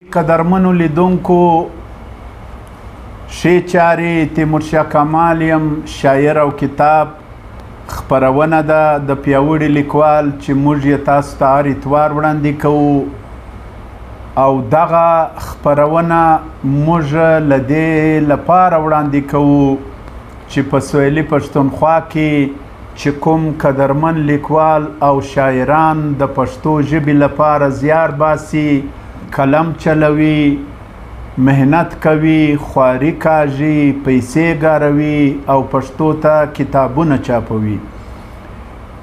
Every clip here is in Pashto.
قدرمنو لیدونکو، ښې چارې، تیمورشاه کمال یم. شاعر او کتاب خپرونه ده د پیاوړي لیکوال چې موږ یې تاسو ته هر اتوار وړاندې کوو، او دغه خپرونه موږ له دې لپاره وړاندې کوو چې په سویلي پښتونخوا کې چې کوم قدرمن لیکوال او شاعران د پښتو ژبې لپاره زیار باسي، قلم چلوي، مهنت کوي، خواري کاږي، پیسې ګاروي او پښتو ته کتابونه چاپوي،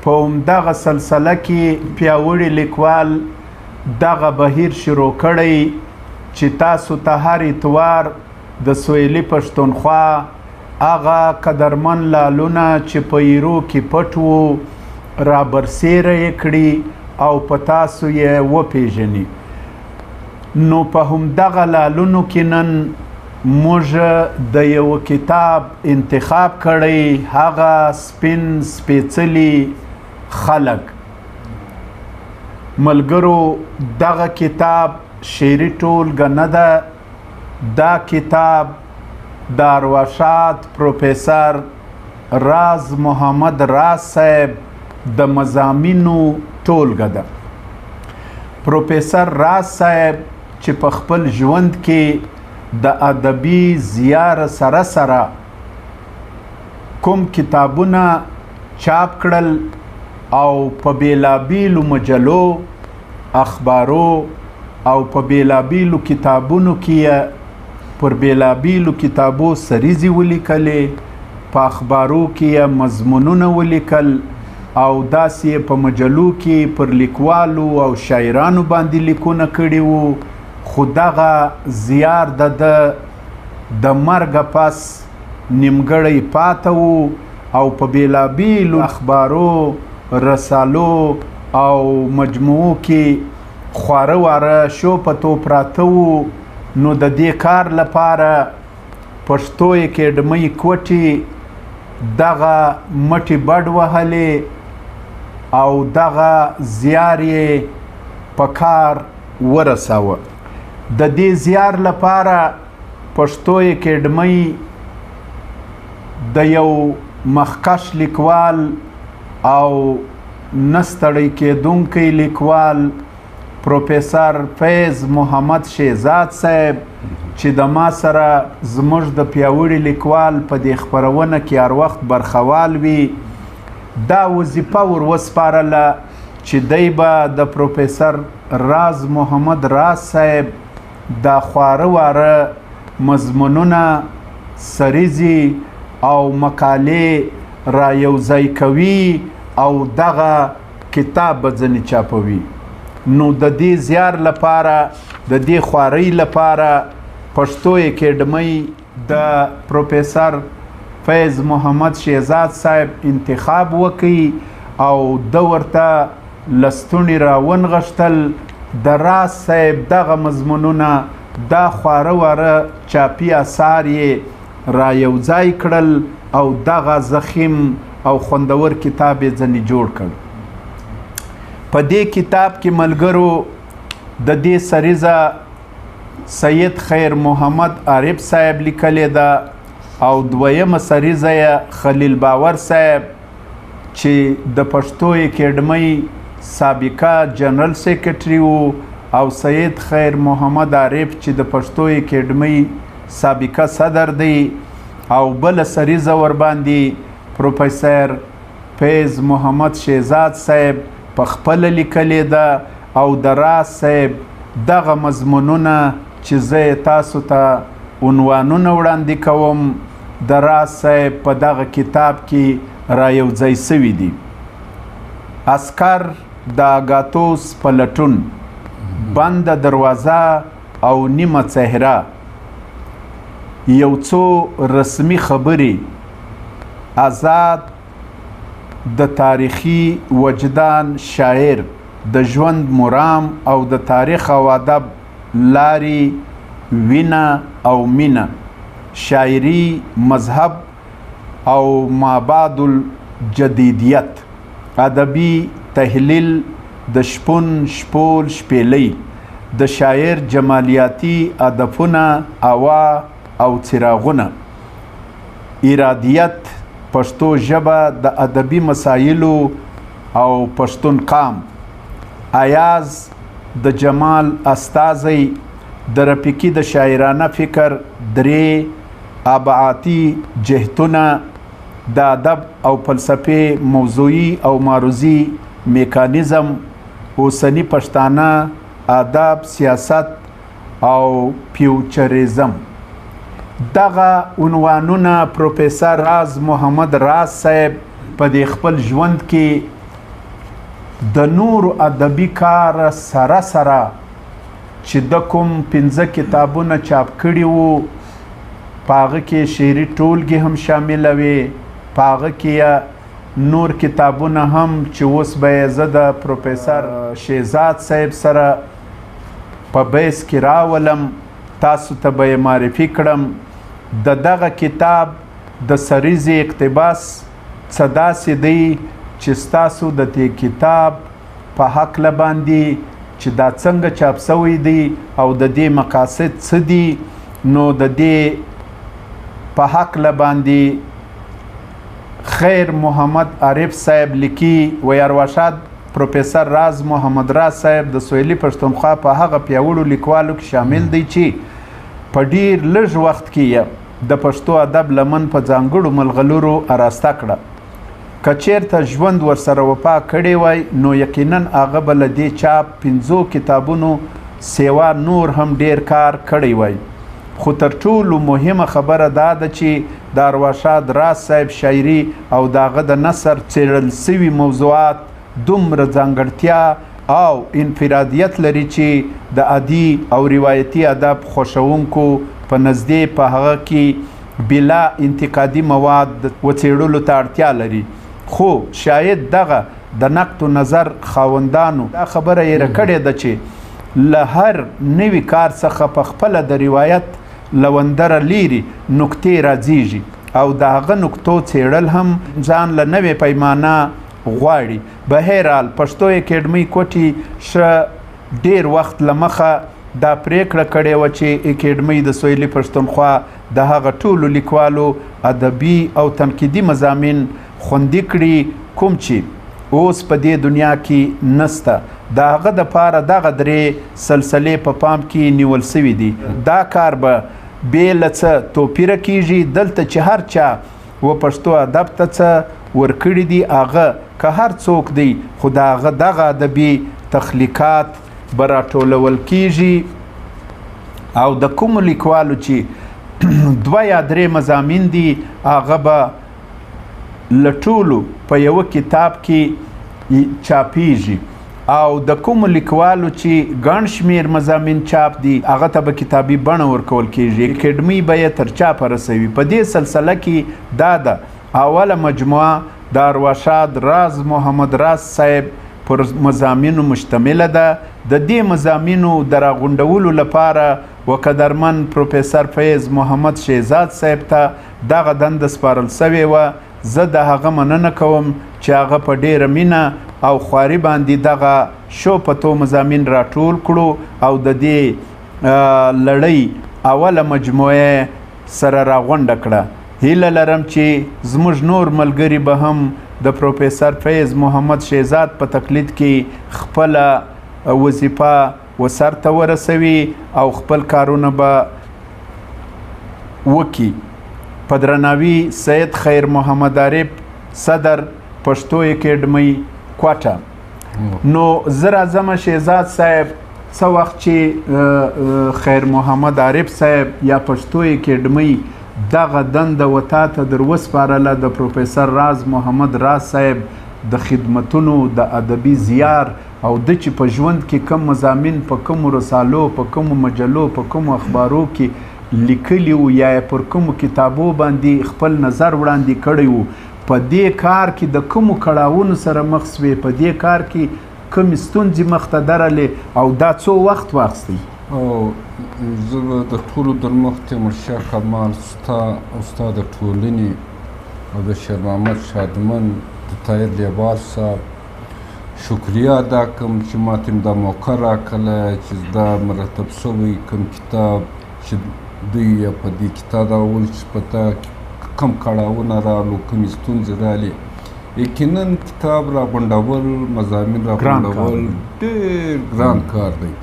په همدغه سلسله کې پیاوړي لیکوال دغه بهیر شروع کړی چې تاسو ته هر اتوار د سویلي پښتونخوا هغه قدرمن لالونه چې په ایرو کې پټ وو رابرسېره یې کړي او په تاسو یې وپېژني. نو په همدغه لالونو کې نن موږ د یو کتاب انتخاب کړی، هغه سپین سپېڅلي خلک. ملګرو، دغه کتاب شعري ټولګه نه ده، دا کتاب د ارواښاد پروفیسر راز محمد راز صاحب د مضامینو ټولګه ده. پروفیسر راز صاحب چې په خپل ژوند کې د ادبي زیار سره سره کوم کتابونه چاپ کړل او په بیلابیلو مجلو، اخبارو او په بیلابیلو کتابونو کې پر بیلابیلو کتابو سریزې ولیکلې، په اخبارو کې یې مضمونونه ولیکل او داسې یې په مجلو کې پر لیکوالو او شاعرانو باندې لیکونه کړي وو. خو دغه زیار د ده د مرګه پس نیمګړی پاته وو او په بیلابیلو اخبارو، رسالو او مجموعو کې خواره واره شوپتو پراته وو. نو د دې کار لپاره پښتو اکیډمۍ کوټې دغه مټې بډ وهلې او دغه زیار یې په کار ورساوه. د دې زیار لپاره پښتو اکیډمۍ د یو مخکښ لیکوال او نه ستړی کېدونکی لیکوال پروفیسر فیض محمد شهزاد صاحب چې د ما سره زموږ د پیاوړي لیکوال په دې خپرونه کې هر وخت برخوال وي، دا وظیفه ور وسپارله چې دی به د پروفیسر راز محمد راز صاحب دا خواره واره مضمونونه، سریزې او مقالې را یوځای کوي او دغه کتاب به ځنې چاپوي. نو د دې زیار لپاره، د دې خوارۍ لپاره پښتو اکیډمۍ د پروفیسر فیض محمد شهزاد صاحب انتخاب وکړي او ده ورته لستوڼي راونغښتل. د راز صاحب دغه مضمونونه، دا خواره واره چاپي اثار یې را یوځای کړل او دغه ضخیم او خوندور کتاب یې ځنې جوړ کړ. په دې کتاب کې ملګرو د دې سریزه سید خیر محمد عارف صاحب لیکلې ده او دویمه سریزه یې خلیل باور صاحب چې د پښتو اکیډمۍ سابقه جنرال سیکرټري و او سید خیر محمد عارف چې د پښتو اکیډمۍ سابقه صدر دی، او بله سریزه ورباندې پروفیسر فیض محمد شهزاد صاحب په خپله لیکلې ده. او د راز صاحب دغه مضمونونه چې زه یې تاسو ته عنوانونه وړاندې کوم، د راز صاحب په دغه کتاب کې را یوځای سوي دي. عسکر د اګاتوس په لټون، بنده دروازه او نیمه څهره، یو څو رسمي خبرې، آزاد د تاریخي وجدان شاعر، د ژوند مرام او د تاریخ او ادب لارې، وینه او مینه، شاعري، مذهب او مابعد الجدیدیت، ادبي تحلیل، د شپون، شپول، شپېلۍ، د شاعر جمالیاتي هدفونه، هوا او څراغونه، ارادیت، پښتو ژبه د ادبي مسایلو او پښتون قام، ایاز د جمال استازی، د رفیقي د شاعرانه فکر درې ابعاتي جهتونه، د ادب او فلسفې موضوعي او معروضي میکانیزم، اوسني پښتانه، ادب، سیاست او فیوچریزم. دغه عنوانونه پروفیسور راز محمد راز صاحب په دې خپل ژوند کې د نورو ادبي کار سره سره چې د کوم 5 کتابونه چاپ کړي وو، په هغه کې شعري ټولګې هم شامله وې، په هغه کې نور کتابونه هم چې اوس به یې زه د پروفیسور شهزاد صاحب سره په بحث کې راولم، تاسو ته به یې معرفي کړم. د دغه کتاب د سریزې اقتباس څه داسې دی چې ستاسو د دې کتاب په هکله باندې چې دا څنګه چاپ شوی دی او د دې مقاصد څه دي، نو د دې په هکله باندې خیر محمد عارف صاحب لیکي: وایي ارواښاد پروفیسور راز محمد راز صاحب د سویلي پښتونخوا په هغه پیاوړو لیکوالو کې شامل دی چې په ډیر لږ وخت کې یې د پښتو ادب لمن په ځانګړو ملغلرو اراسته کړه. که چیرته ژوند ورسره وفا کړې وای، نو یقینا هغه به له دې چاپ 5 کتابونو سیوا نور هم ډیر کار کړی وای. خو تر ټولو مهمه خبره دا ده چې د ارواښاد راز صاحب شاعري او د هغه د نثر څېړل سوي موضوعات دومره ځانګړتیا او انفرادیت لري چې د عادي او روایتي ادب خوښوونکو په نزدې په هغه کې بلا انتقادي مواد وڅېړلو ته اړتیا لري. خو شاید دغه د نقد و نظر خاوندانو دا خبره یې کړې ده چې له هر نوي کار څخه په خپله د روایت له وندره لیرې نکتې راځیږي او د هغه نکتو څېړل هم ځان له نوې پیمانه غواړي. بهرحال پښتو اکیډمۍ کوټې ښه ډیر وخت له مخه دا پرېکړه کړې وه چې اکیډمۍ د سویلي پښتونخوا د هغه ټولو لیکوالو ادبي او تنقیدي مضامین خوندي کړي کوم چې اوس په دې دنیا کې نسته. د هغه دپاره دغه درې سلسلې په پام کې نیول سوي دي. دا کار به بې له څه توپیره کیږي. دلته چې هر چا و پښتو ادب ته څه ورکړي دي، هغه که هر څوک دی، خو د هغه دغه ادبي تخلیقات به راټولول کیږي او د کومو لیکوالو چې 2 یا 3 مضامین دي، هغه به له ټولو په یوه کتاب کې چاپیږي او د کومو لیکوالو چې ګڼ شمېر مضامین چاپ دي، هغه ته به کتابي بڼه ورکول کیږي. اکیډمي به یې تر چاپه رسوي. په دې سلسله کې دا ده اوله مجموعه د ارواښاد راز محمد راز صاحب پر مضامینو مشتمله ده. د دې مضامینو د راغونډولو لپاره وقدرمن پروفیسور فیض محمد شهزاد صاحب ته دغه دنده سپارل سوې وه. زه د هغه مننه کوم چې هغه په ډیره مینه او خواري باندې دغه شوپتو مضامین راټول کړو او د دې لړۍ اوله مجموعه سره راغونډه کړه. هیله لرم چې زموږ نور ملګري به هم د پروفیسور فیض محمد شهزاد په تقلید کې خپله وظیفه وسرته ورسوي او خپل کارونه به وکړي. په درناوي سید خیر محمد عارف، صدر پښتو اکیډمۍ کوټه. نو زه راځم شهزاد صاحب، څه وخت چې خیر محمد عارف صاحب یا پښتو اکیډمۍ دغه دنده و تا ته در وسپارله، د پروفیسور راز محمد راز صاحب د خدمتونو، د ادبي زیار او د چې په ژوند کې کوم مضامین په کومو رسالو، په کومو مجلو، په کومو اخبارو کې لیکلي وو یا یې پر کومو کتابو باندې خپل نظر وړاندې کړی وو، په دې کار کې د کومو کړاوونو سره مخ سوې، په دې کار کې کومې ستونزې مخته درلې او دا څو وخت واخیستی؟ او زه به د ټولو در مخ تیمورشاه کمال، ستا او ستا د ټولنې او د شېر محمد شادمن، د طاهر لیوال صاحب، شکریه ادا کوم چې ماته یې دا موقع راکړله چې دا مرتب شوی کوم کتاب چې دوی یې په دې کتاب دا وویل چې په تا کم کړاوونه رالو، کومې ستونزې رالې. یقینا کتاب راغونډول، مضامین راغونډول ډېر ګران کار دی،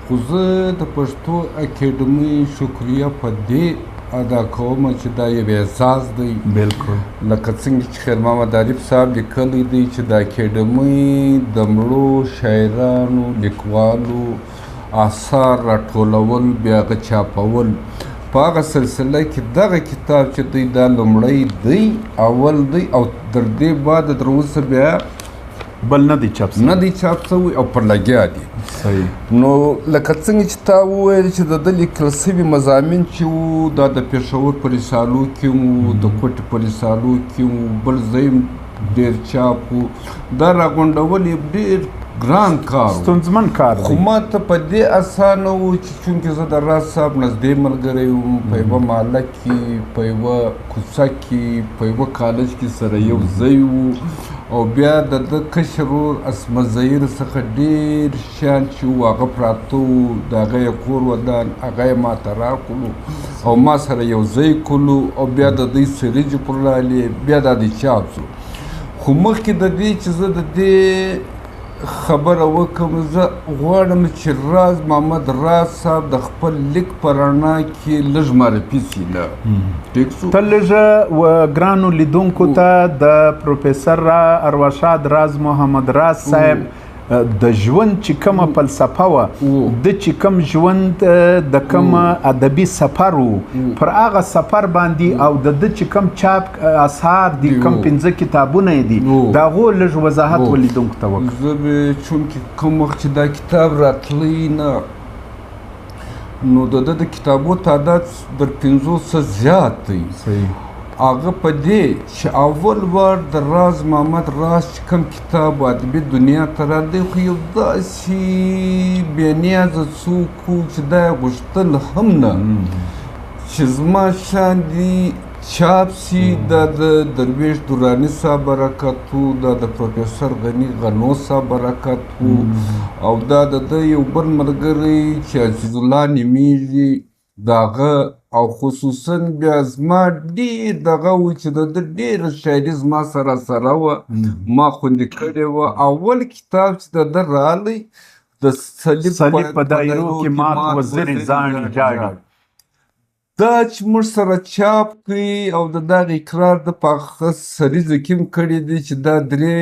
خو زه د پښتو اکیډمۍ شکریه په دې ادا کوم چې دا یو اعزاز دی. بالکل لکه څنګه چې خیر محمد عارف صاحب لیکلی دی چې د اکیډمۍ د مړو شاعرانو لیکوالو آثار راټولول بیا هغه چاپول، په هغه سلسله کې دغه کتاب چې دی دا لومړی دی، اول دی، او تر دې بعد تر اوسه بیا بل نه دی چاپ نه دی چاپ شوی او پر لګیا دی. صحیح. نو لکه څنګه چې تا وویل چې د ده لیکل شوي مضامین چې وو دا د پېښور په رسالو کې وو، د کوټې په رسالو کې وو، بل ځای هم ډېر چاپ وو، دا راغونډول یې ډېر ګران کار و، ستونزمن کار خو دی. ما ته په دې اسانه و چې چونکې زه د راز صاحب نږدې ملګری وم، په یوه محله کې، په یوه کوڅه کې، په یوه کالج کې سره یو ځای وو، او بیا د ده کشر ورور عصمت زهیر څخه ډېر شیان چې وو هغه پراته وو، د هغه یې کور ودان، هغه یې ما ته راکړو او ما سره یو ځای کړو، او بیا د دوی سریجې پر رالې، بیا دا دی چاپ شو. خو مخکې د دې چې زه د دې خبره وکړم، زه غواړم چې راز محمد راز صاحب د خپل لیک په رڼا کې لږ معرفي سي. نه ټیک سو؟ ته لږ ګرانو لیدونکو ته د پروفیسر ارواښاد راز محمد راز صاحب د ژوند چې کومه فلسفه وه، د چې کوم ژوند د کوم ادبي سفر و، پر هغه سفر باندې او د ده چې کوم چاپ اثار دي، کوم 5 کتابونه یې دي، د هغو لږ وضاحت ولیدونکو ته وکړه. زه به چونکې کوم وخت چې دا کتاب راتلی نه، نو د ده د کتابو تعداد در 5 څه زیات دی. صحیح. هغه په دې چې اول وار د راز محمد راز چې کوم کتاب ادبي دنیا ته راغلی، خو یو داسې بې نیازه څوک و چې دا یې غوښتل هم نه چې زما شان دي چاپ سي. دا د درویش دراني صاحب برکت و، دا د پروفیسر غني غنو صاحب برکت و، او دا د ده یو بل ملګری چې عزیز الله نومېږي د هغه، او خصوصا بیا زما ډېر دغه و چې د ده ډېره شاعري زما سره سره وه، ما خوندي کړې وه. اول کتاب چې د ده راغلی د صلیب په دایرو کې مات وزرې زاڼې ژاړي، دا چې موږ سره چاپ کړي او د دغه اقرار د په هغه سریزه کې هم کړي دي چې دا درې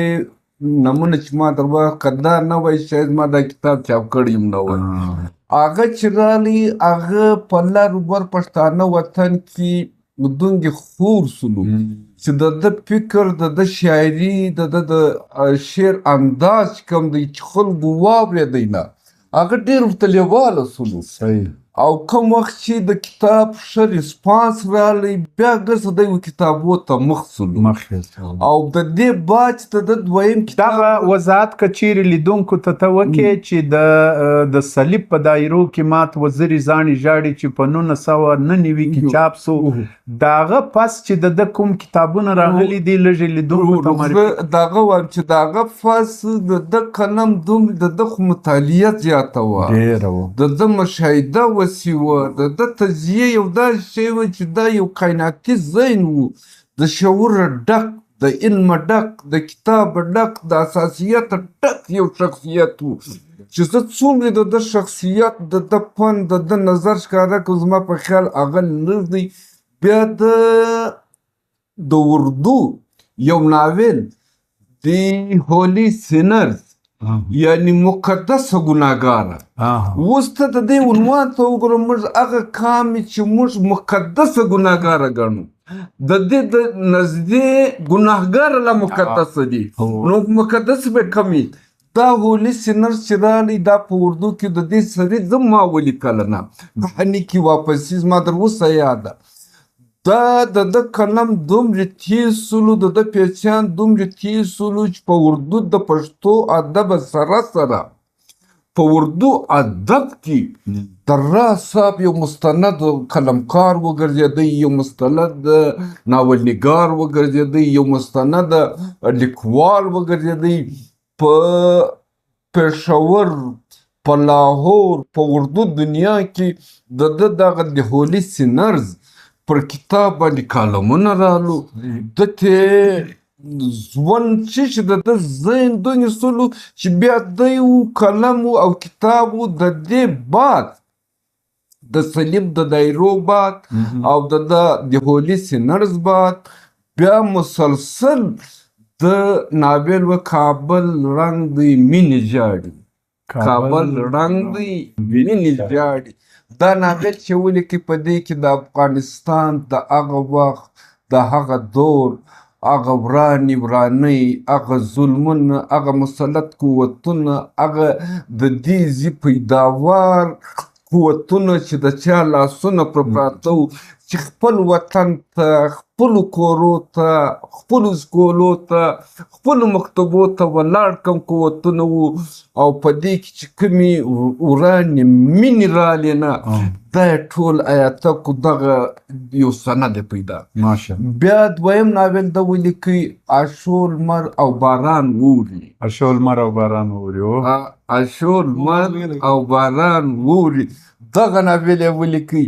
نمونه چې ما در وایه، که دا نه وای شاید ما دا کتاب چاپ کړی هم نه وای. هغه چې راغلی هغه په لر بر پښتانه وطن کې دومره خور سولو چې د ده فکر، د ده شاعري، د ده د شعر انداز چې کوم دی چې خلکو واورېدی نه، هغه ډېر ورته لېواله سولو. او کوم وخت چې د کتاب ښه response راغلی، بیا ګرځه دی و کتابو ته مخ سولو. او د دې بعد چې د ده دویم کتاب دغه وضاحت که چیرې لیدونکو ته ته وکې چې د صلیب په دایرو کې مات وزرې زاڼې ژاړي چې په 1999 کې چاپ سو، د هغه پس چې د ده کوم کتابونه راغلي دي لږ یې لیدونکو ته معرفي زه د هغه وایم چې د هغه پس د ده قلم دومره د ده خو مطالعه زیاته وه، ډېره وه، د ده مشاهده وسي وه، د ده تجزیه یو داسې شی وه چې دا یو کائناتي ذهن و، د شعوره ډک، د علمه ډک، د کتابه ډک، د اساسیته ډک یو شخصیت و چې زه څومره د ده شخصیت، د ده فن، د ده نظر ښکاره کړم، زما په خیال هغه لږ دی. بیا د اردو یو ناول دی هولي سینرز، یعنی مقدسه ګناهګاره. اوس ته د دې عنوان ته وګوره، موږ هغه کام چې موږ مقدسه ګناهګاره ګڼو، د دې د نزدې ګناهګاره لا مقدسه دي، نو مقدس به کم وي. دا هولي سینرز چې راغلی دا په اردو کې د دې سړي زه ما ولیکله نه، کهاني کې واپسي زما در اوسه یاد ده. دا د ده قلم دومره تېز سولو، د ده پیچان دومره تېز سولو چې په اردو د پښتو ادب سره سره په اردو ادب کې د راز صاحب یو مستند قلمکار وګرځېدی، یو مستند ناولنګار وګرځېدی، یو مستند لیکوال وګرځېدی. په پېښور، په لاهور، په اردو دنیا کې د ده دغه د هولي سینرز پر کتاب باندې کالمونه رالو. ده ته ژوند چې چې د ده ذهن دونې سولو چې بیا دی و قلم و او کتاب و. د دې بعد د صلیب د دایرو بعد او د ده د هولي سینرز بعد بیا مسلسل د ناول و کابل رنګ دی مینې ژاړي، کابل رنګ دی مینې ژاړي. دا ناول چې ولیکي په دې کې د افغانستان د هغه وخت د هغه دور هغه ورانې ورانۍ، هغه ظلمونه، هغه مسلط قوتونه، هغه د دې ځي پیداوار قوتونه چې د چا لاسونه پر پراته وو چې خپل وطن ته، خپلو کورو ته، خپلو سکولو ته، خپلو مکتبو ته ولاړ کوم قوتونه وو. او په دې کې چې کومې ورانې مینې رالې نه، دا ټول ایاته کو دغه یو سند یې پیدا. بیا دویم ناول ده ولیکي اشو لمر او باران ووري. اشو لمر او باران ووري. اشو لمر او باران ووري دغه ناول یې ولیکي.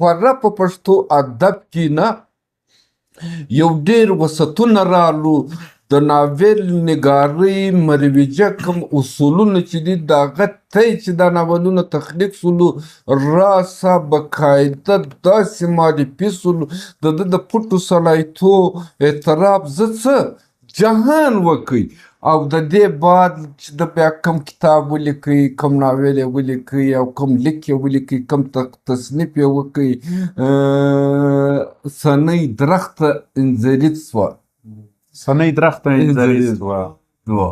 خورا په پښتو ادب کې نه یو ډېر وسعتونه رالو. د ناول نګارۍ مروجه کوم اصولونه چې دي د هغه دی چې دا ناولونه تخلیق سولو، راسه باقاعده داسې معرفي سولو. د ده د پټو صلاحیتو اعتراف زه څه جهان وکړي. او د دې بعد چې ده بیا کوم کتاب ولیکي، کوم ناول یې ولیکي او کوم لیک یې ولیکي، کوم تصنیف یې وکړي، سنۍ درخته انځري سوه. سنۍ درخته انځري سوه.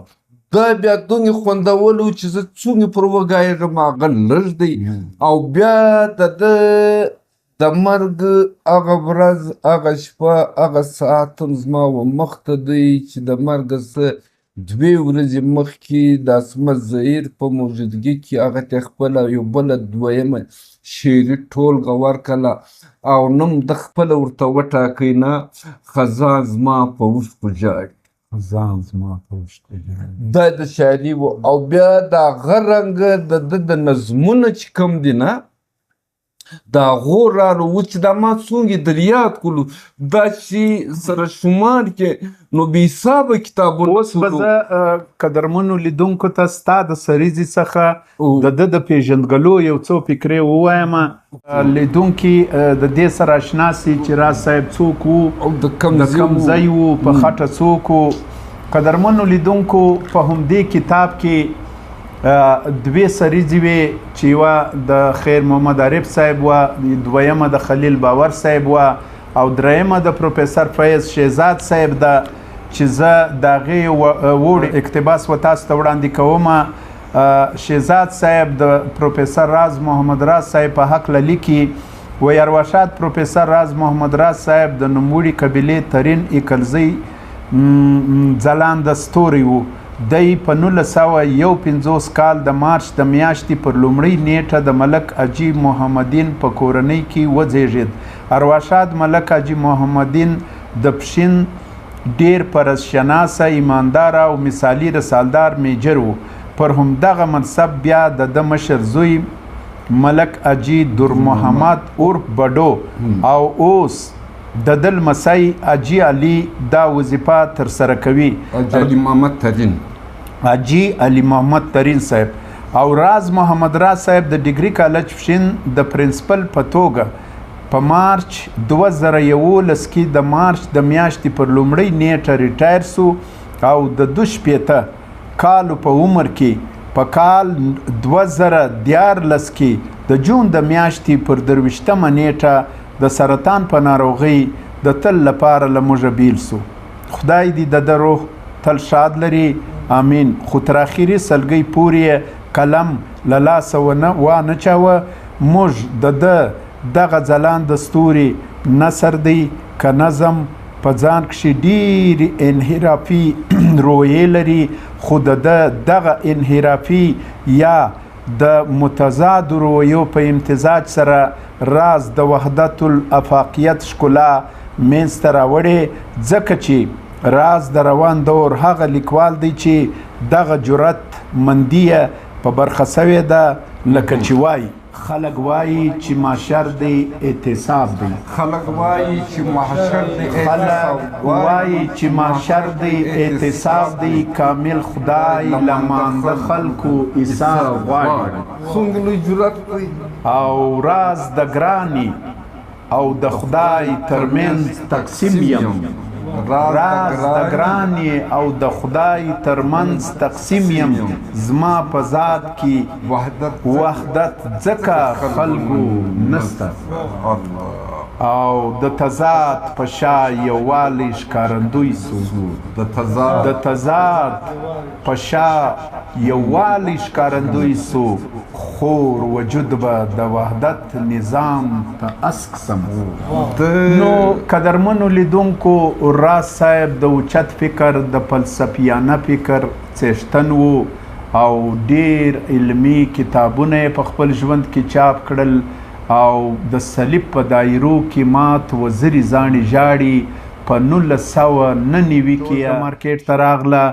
دا بیا دونې خوندولو چې زه څومره پر وګایږم هغه لږ دی. او بیا د ده د مرګ هغه ورځ، هغه شپه، هغه ساعت هم زما و مخته دی چې د مرګ څه دوې ورځې مخکې د عصمت زهیر په موجودګي کې هغه ته خپله یو بله دویمه شعري ټولګه ورکړله او نوم ده خپله ورته وټاکی نه، خزان زما په اوښکو ژاړي. خزان زما په اوښکو ژاړي. دا د شاعري و. او بیا د هغه رنګه د ده د نظمونه چې کوم دي نه، د هغو رالو و چې دا ما څونګې در یاد کړو، دا چې سره شمار کې نو بې حسابه کتابونه. اوس به زه قدرمنو لیدونکو ته ستا د سریزې څخه د ده د پېژندګلو یو څو فکرې ووایم. لیدونکي د دې سره اشنا سي چې راز صاحب څوک و او د کوم ځای و، په خټه څوک و. قدرمنو لیدونکو، په همدې کتاب کې دوې سریزې وې چې یوه د خیر محمد عارف صاحب وه، دویمه د خلیل باور صاحب وه او درېیمه د پروفیسر فیض شهزاد صاحب ده چې زه د هغې وړ اقتباس و تاسو ته وړاندې کوم. شهزاد صاحب د پروفیسر راز محمد راز صاحب په هکله لیکي: وایي ارواښاد پروفیسر راز محمد راز صاحب د نوموړي قبیلې ترین ایکلزۍ ځلانده ستوری و. دی په 1951 کال د مارچ د میاشتې پر لومړۍ نیټه د ملک حاجي محمدین په کورنۍ کې وزیږېد. ارواښاد ملک حاجي محمدین د پښین ډېر پرزشناسه، ایمانداره او مثالي رسالدار میجر و. پر همدغه منصب بیا د ده مشر زوی ملک حاجي در محمد عرف بډو او اوس د ده لمسی حاجي علي دا وظیفه ترسره کوي. حاجي علي محمد ترین. حاجي علي محمد ترین صاحب. او راز محمد راز صاحب د ډیګري کالج پښین د پرنسپل په توګه په مارچ 2011 کې د مارچ د میاشتې پر لومړۍ نیټه ریټایر سو او د 62 کالو په عمر کې په کال 2013 کې د جون د میاشتې پر 23مه نیټه د سرطان په ناروغۍ د تل لپاره له موږه بیل سو. خدای دې د ده روح تل ښاد لري، امین. خو تر اخري سلګۍ پورې یې قلم له لاسه وانه چاوه. موږ د ده دغه ځلانده ستوري نثر دی که نظم په ځان کښې ډېرې انحرافي رویې لري، خو د ده دغه انحرافي یا د متضادو رویو په امتزاج سره راز د وحدت الافاقیت ښکلا منځته راوړې، ځکه چې راز د روان دور هغه لیکوال دی چې دغه جرأت مندي په برخه سوې ده. لکه چې وایي خلک وایي چې محشر دی اعتصاب دی، خلک وایي چې محشر دی، خلک وایي چې محشر دی اعتصاب دی، کامل خدای له مانده خلکو حساب غواړي. څومره لوی جرأت دی. او راز د ګراني او د خدای ترمنځ تقسیم یم، راز د ګراني او د خدای ترمنځ تقسیم یم، زما په ذات کې وحدت ځکه خلکو نسته. او د تضاد په شا یووالی ښکارندوی سو، د تضاد په شا یووالی ښکارندوی سو، خور وجود به د وحدت نظام ته اسک سم. نو قدرمنو لیدونکو، راز صاحب د اوچت فکر، د فلسفیانه فکر څښتن و او ډیر علمي کتابونه یې په خپل ژوند کې چاپ کړل او د صلیب په دایرو کې مات وزري زاڼې ژاړي په 1999 کې مارکیټ ته راغله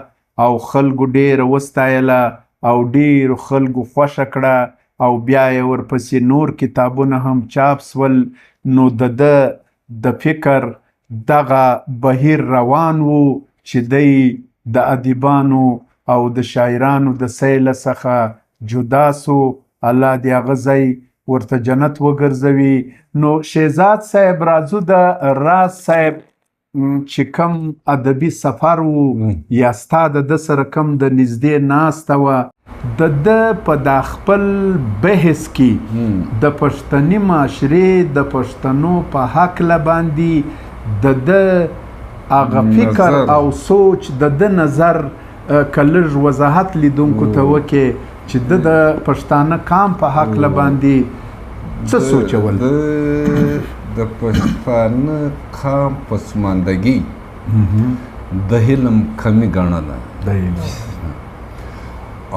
او خلکو ډېره وستایله او ډېرو خلکو خوښه کړه او بیا یې ورپسې نور کتابونه هم چاپ سول. نو د ده د فکر دغه بهیر روان و چې دی د ادیبانو او د شاعرانو د سیله څخه جدا سو. الله دې هغه ځای ورته جنت وګرځوي. نو شهزاد صاحب، راځو د راز صاحب چې کوم ادبي سفر و یا ستا د ده سره کوم د نږدې ناسته وه، د ده په دا خپل بحث کې د پښتني معاشرې د پښتنو په هکله باندې د ده هغه فکر او سوچ، د ده نظر که لږ وضاحت لیدونکو ته وکړې چې ده د پښتانه کام په هکله باندې څه سوچول؟ د پښتانه قام پسماندګي د علم کمی ګڼله،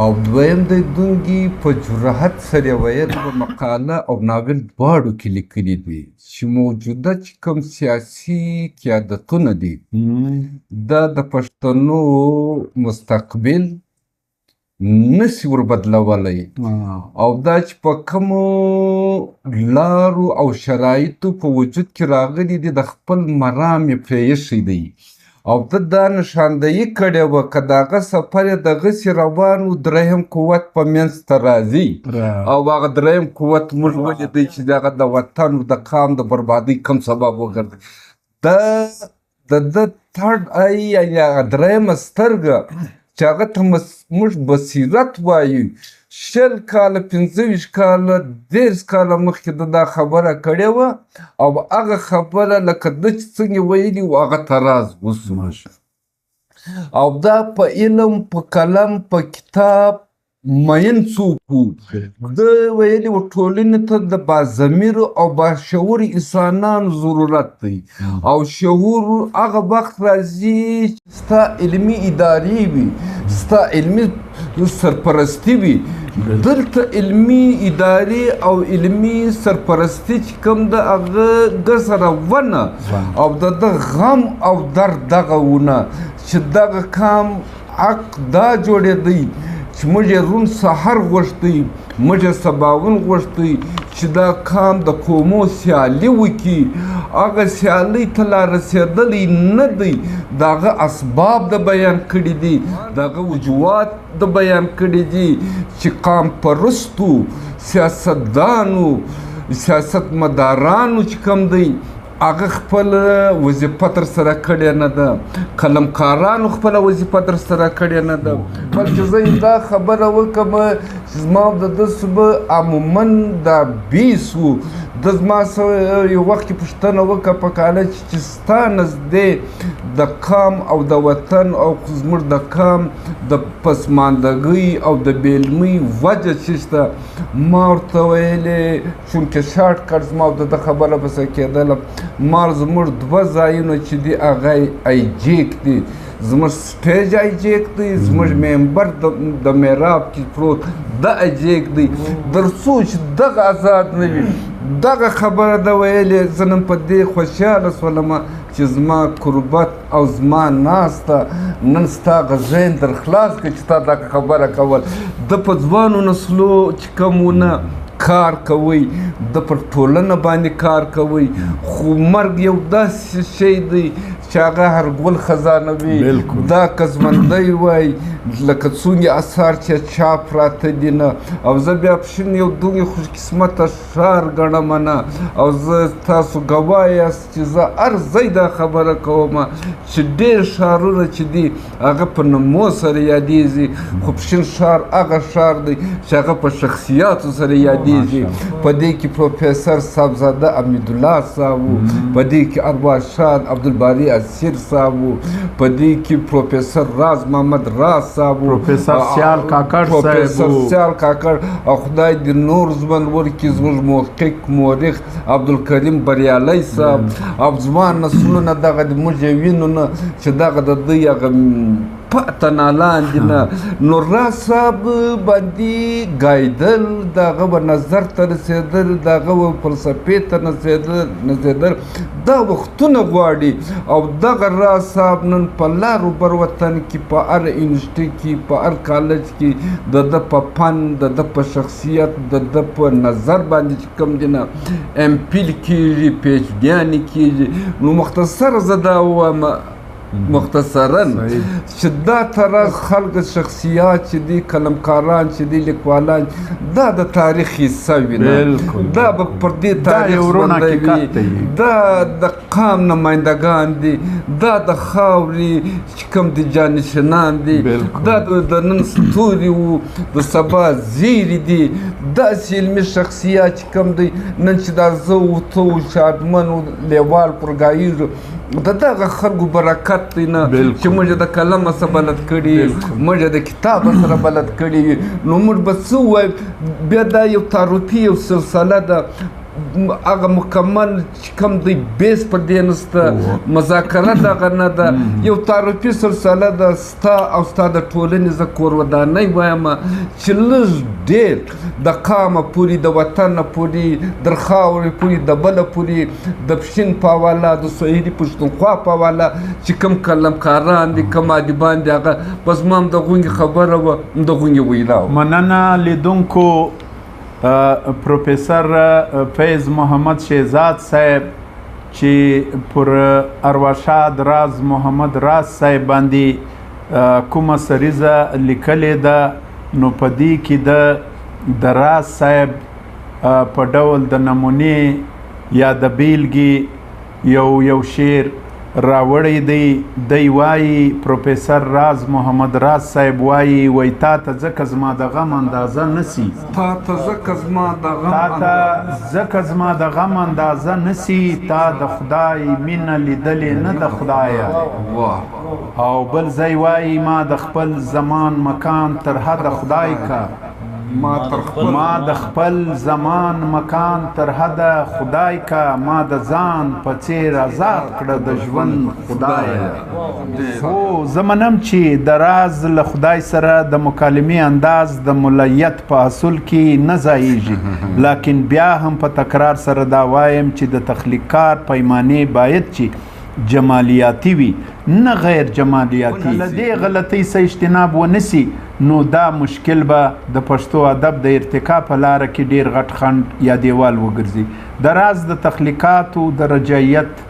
او دویم د دونګي په جرأت سره ویل په مقاله او ناول دواړو کې لیکلي دي چې موجوده چې کوم سیاسي قیادتونه دي دا د پښتنو مستقبل نسی ور بدلولی، او دا چې په کومو لارو او شرایطو په وجود کې راغلي دي د خپل مرام یې پرې ایښی دی. او ده دا نشاندهي کړې وه که د هغه سفر یې دغسې روان و، دریم قوت په منځ ته راځي، او هغه دریم قوت موږ ولیدی چې دغه د وطن او د قام د بربادۍ کوم سبب وګرځي. دا د ده تھرډ آی یعنې هغه دریمه سترګه چې هغه ته موږ بصیرت وایو، 20 کاله 25 کاله 30 کاله مخکې ده دا خبره کړې وه، او هغه خبره لکه ده چې څنګه ویلي وو هغه ته راز وسو. او دا په علم، په قلم، په کتاب مین څوک وو. ده ویلي وو ټولنې ته د باضمیرو او باشعور انسانانو ضرورت دی، او شعور هغه وخت راځي چې ستا علمي ادارې وي، ستا علمي سرپرستي وي. دلته علمي ادارې او علمي سرپرستي چې کوم ده هغه ګسره ونه، او د ده غم او درد دغه ونه چې دغه کام حق دا جوړېدی چې موږ یې روڼ سهار غوښتی، موږ یې سباوون غوښتی چې دا کام د قومو سیالي وکړي، هغه سیالۍ ته لا رسېدلی نه دی. د هغه اسباب د بیان کړي دي، د هغه وجوهات د بیان کړي دي چې قام پرستو سیاستدانو سیاستمدارانو چې کوم دی هغه خپله وظیفه ترسره کړې نه ده، قلمکارانو خپله وظیفه ترسره کړې نه ده. بلکې زه دا خبره وکړم چې زما د ده صبح عموماً دا بیس و. ده زما یو وخت کې پوښتنه وکړه په کالج چې ستا نزدې د قام او د وطن او زموږ د قام د پسماندګۍ او د بې علمۍ وجه څه شته؟ ما ورته ویلې چونکې شارټ کټ زما او د ده خبره پسې کېدله، ما زموږ دوه ځایونه چې دي هغه ایجیک دي، زموږ سټیج ایجیک دی، زموږ ممبر د محراب کې پروت د ایجیک دی، تر څو چې دغه ازاد نه وي. دغه خبره ده ویلې، زه نن په دې خوشحاله سولم چې زما قربت او زما ناسته نن ستا هغه ذهن در خلاص کړه چې تا دغه خبره کول. ده په ځوانو نسلو چې کوم ونه کار کوي، ده پر ټولنه باندې کار کوي. خو مرګ یو داسې شی دی چې هغه هر ګل خزانوي. دا که ژوندی وای لکه څونګې اثار چې چاپ راته دي نه، او زه بیا پښین یو دومره خوشقسمته ښار ګڼم نه، او زه تاسو ګواه یاست چې زه هر ځای دا خبره کوم چې ډېر ښارونه چې دي هغه په نومو سره یادېږي، خو پښین ښار هغه ښار دی چې هغه په شخصیاتو سره یادېږي. په دې کې پروفیسر صاحبزاده حمیدالله صاحب و، په دې کې ارواښاد عبدالباري اسیر صاحب و، په دې کې پروفیسر راز محمد راز صاحب و، پروفیسر سیال کاکړ صاحب، پروفیسر سیال کاکړ، او خدای دې نور ژوند ورکړي زموږ محقق مورخ عبدالکریم بریالی صاحب، او ځوان نسلونه دغه د موږ یې وینو نه چې دغه د دوی هغه پاته نالاندې نه. نو راز صاحب باندې ګایدل، د هغه به نظر ته رسېدل، د هغه به فلسفې ته رسېدل، دا وختونه غواړي. او دغه راز صاحب نن په لار و بر وطن کې، په هر یونیورسټي کې، په هر کالج کې د ده په فن، د ده په شخصیت، د ده په نظر باندې چې کوم دی نه ایم پیل کېږي، پی ایچ ډیانې کېږي. نو مختصر زه دا ووایم مختصراً چې دا طرز خلک شخصیات چې دي، قلمکاران چې دي، لیکوالان، دا د تاریخ حصه وي نه، دا به پر دې تاریخ ژوندی وي، دا د قام نمایندګان دي، دا د خاورې چې کوم دي جانشینان دي، دا د نن ستوري وو، د سبا زیري دي. داسې علمي شخصیات چې کوم دی نن چې دا زه و ته و ښادمن و لیوال پر ګایږو، د دغه خلکو برکت دی نه چې موږ د قلمه سره بلد کړي، موږ د کتابه سره بلد کړي. نو موږ به څه ووایو؟ بیا دا یو تعارفي یو سلسله ده، هغه مکمل چې کوم دی بیس پر دې نشته، مذاکره دغه نه ده، یو تعارفي سلسله ده. ستا او ستا د ټولنې زه کورودانۍ وایم چې لږ ډېر د قامه پورې، د وطنه پورې، در خاورې پورې، د بله پورې، د پښین په حواله، د سهیلي پښتونخوا په حواله چې کوم قلمکاران دي، کوم ادیبان دي، هغه بس ما هم د غونګې خبره وه، هم د غونګې وینا وه. مننه لیدونکو. پروفیسر فیض محمد شهزاد صاحب چې پر ارواښاد راز محمد راز صاحب باندې کومه سریزه لیکلې ده، نو په دې کې د راز صاحب په ډول د نمونې یا د بیلګې یو یو شعر راوړی دی. دی وایي، پروفیسر راز محمد راز صاحب وایي، وایي تا ته ځکه زما د غم اندازه نسی، تا ته ځکه زما د غم اندازه نسی، تا د خدای مینه لیدلې نه د خدایه. او بل ځای وایي، ما د خپل زمان مکان تر حده خدای کا، ما د خپل زمان مکان تر حده خدای کا، ما د ځان په څېر ازاد کړه د ژوند خدایه. هو زه منم چې د راز له خدای سره د مکالمې انداز د ملیت په اصول کې نه ځایېږي، لکن بیا هم په تکرار سره دا وایم چې د تخلیقکار پیمانې باید چې جمالیاتي وي، نه غیر جمالیاتي. له دې غلطۍ څخه اجتناب ونه سي نو دا مشکل به د پښتو ادب د ارتقا په لاره کې ډیر غټ خنډ یا دیوال وګرځي. د راز د تخلیقاتو د رجعیت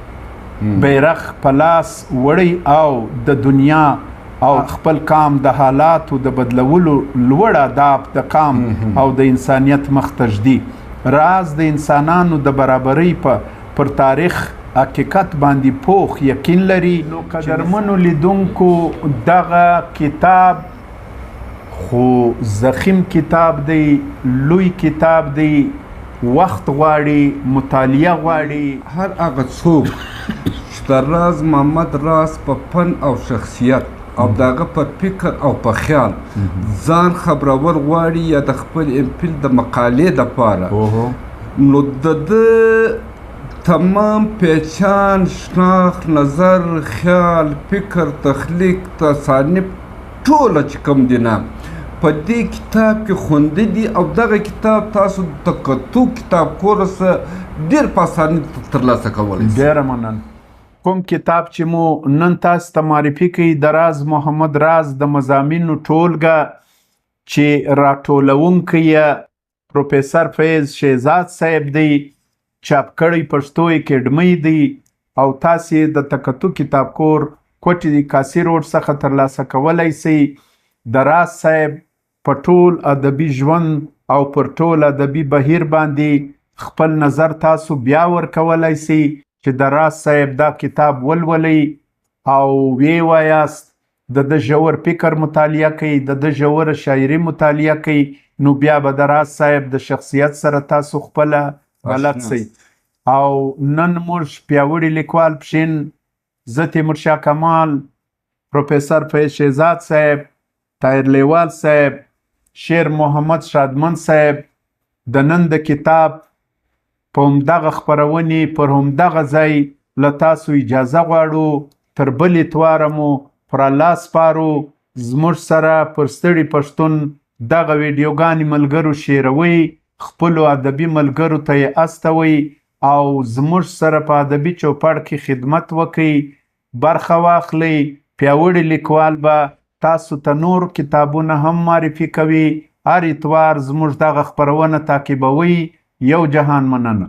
بیرغ په لاس وړی او د دنیا او خپل قام د حالاتو د بدلولو لوړ اداب د قام او د انسانیت مخ ته ږدي. راز د انسانانو د برابرۍ پر تاریخ حقیقت باندې پوخ یقین لري. نو قدرمنو لیدونکو، دغه کتاب خو ضخیم کتاب دی، لوی کتاب دی، وخت غواړي، مطالعه غواړي. هر هغه څوک چې د راز محمد راز په فن او شخصیت او د هغه په فکر او په خیال ځان خبرول غواړي یا د خپل ایم پیل د مقالې دپاره، نو د ده تمام پہچان، شناخت، نظر، خیال، فکر، تخلیق، تصانیف ټوله چې کوم دي نه په دې کتاب کې خوندي دي. او دغه کتاب تاسو د کتو کتاب کور څخه ډېر په اسانۍ ترلاسه کولی شئ. ډېره مننه. کوم کتاب چې مو نن تاسو ته معرفي کړي، د راز محمد راز د مضامینو ټولګه چې راټولونکی یې پروفیسر فیض شهزاد صاحب دی، چاپ کړی پښتو اکیډمۍ دی، او تاسې د تکتو کتابکور کوټې کاسي روډ څخه ترلاسه کولی سئ. د راز صاحب په ټول ادبي ژوند او پر ټول ادبي بهیر باندې خپل نظر تاسو بیا ورکولی سئ چې د راز صاحب دا کتاب ولولئ او ویې وایاست، د ده ژور فکر مطالعه کړئ، د ده ژوره شاعري مطالعه کړئ، نو بیا به د راز صاحب د شخصیت سره تاسو خپله بلد سئ. او نن موږ پیاوړي لیکوال پښین، زه تیمورشاه کمال، پروفیسر فیض شهزاد صاحب، طاهر لیوال صاحب، شیر محمد شادمن صاحب، د نن د کتاب په همدغه خپرونې پر همدغه ځای له تاسو اجازه غواړو. تر بل اتواره مو پر الله سپارو. زموږ سره پر ستړي پښتون دغه ویډیوګانې ملګرو شیروئ، خپلو ادبي ملګرو ته یې استوئ او زموږ سره په ادبي چوپړ کې خدمت وکئ، برخه واخلئ. پیاوړي لیکوال به تاسو ته نور کتابونه هم معرفي کوي. هر اتوار زموږ دغه خپرونه تعقیبوئ. یو جهان مننه.